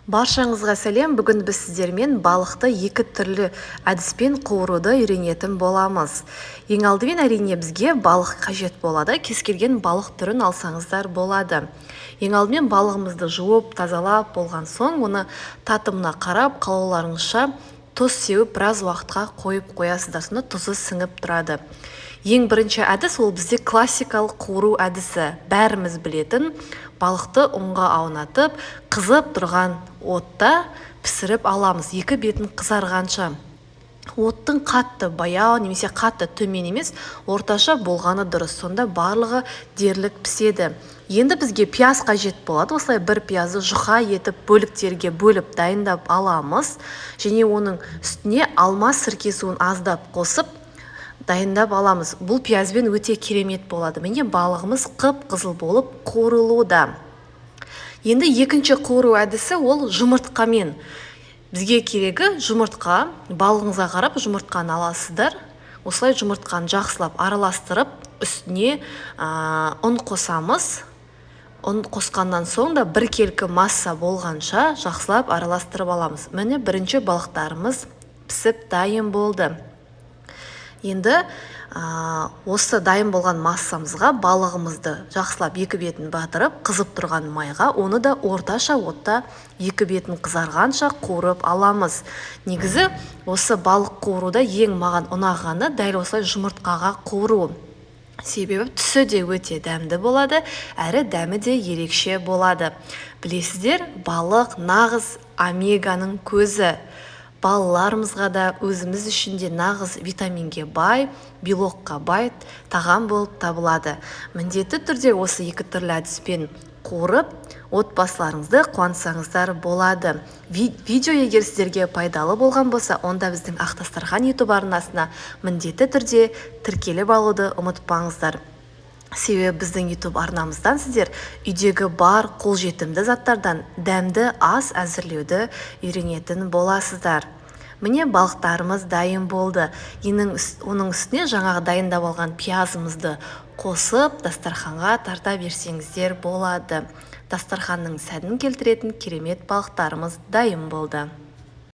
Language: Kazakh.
Баршаңызға сәлем! Бүгін біз сіздермен балықты екі түрлі әдіспен қуыруды үйренетін боламыз. Ең алдымен, әрине, бізге балық қажет болады. Кез келген балық түрін алсаңыздар болады. Ең алдымен балығымызды жуып, тазалап болған соң, оны татымына қарап, қалауларыңызша тұз сеуіп, біраз уақытқа қойып қоясыздар. Сонда тұзы сіңіп тұрады. Ең бірінші әдіс ол бізде классикалық қуыру әдісі. Бәріміз білетін балықты ұнға аунатып, қызып тұрған отта пісіріп аламыз, екі бетін қызарғанша. Оттың қатты баяу немесе қатты төмен емес, орташа болғаны дұрыс. Сонда барлығы дерлік піседі. Енді бізге пияз қажет болады. Осылай бір пиязды жұқа етіп бөліктерге бөліп дайындап аламыз және оның үстіне алма сірке суын аздап қосып дайындап аламыз. Бұл пиязбен өте керемет болады. Міне, балығымыз қып-қызыл болып қуырылуда. Енді екінші қуыру әдісі ол жұмыртқамен. Бізге керегі жұмыртқа. Балығыңызға қарап жұмыртқаны аласыздар. Осылай жұмыртқаны жақсылап араластырып, үстіне ұн қосамыз. Ұн қосқаннан соң да біркелкі масса болғанша жақсылап араластырып аламыз. Міне, бірінші балықтарымыз пісіп дайын болды. Енді осы дайын болған массамызға балығымызды жақсылап екі бетін батырып, қызып тұрған майға оны да орташа отта екі бетін қызарғанша қуырып аламыз. Негізі осы балық қуыруда ең маған ұнағаны дәл осылай жұмыртқаға қуыру. Себебі түсі де өте дәмді болады, әрі дәмі де ерекше болады. Білесіздер, балық нағыз омеганың көзі. Балаларымызға да, өзіміз үшін де нағыз витаминге бай, белокқа бай тағам болып табылады. Міндетті түрде осы екі түрлі әдіспен қуырып, отбасыларыңызды қуантсаңыздар болады. Видео егер сіздерге пайдалы болған болса, онда біздің Ақ дастархан YouTube арнасына міндетті түрде тіркеліп алуды ұмытпаңыздар. Себебі біздің YouTube арнамыздан сіздер үйдегі бар қолжетімді заттардан дәмді ас әзірлеуді үйренетін боласыздар. Міне, балықтарымыз дайын болды. Оның үстіне жаңағы дайындап алған пиязымызды қосып, дастарханға тарта берсеңіздер болады. Дастарханның сәнін келтіретін керемет балықтарымыз дайын болды.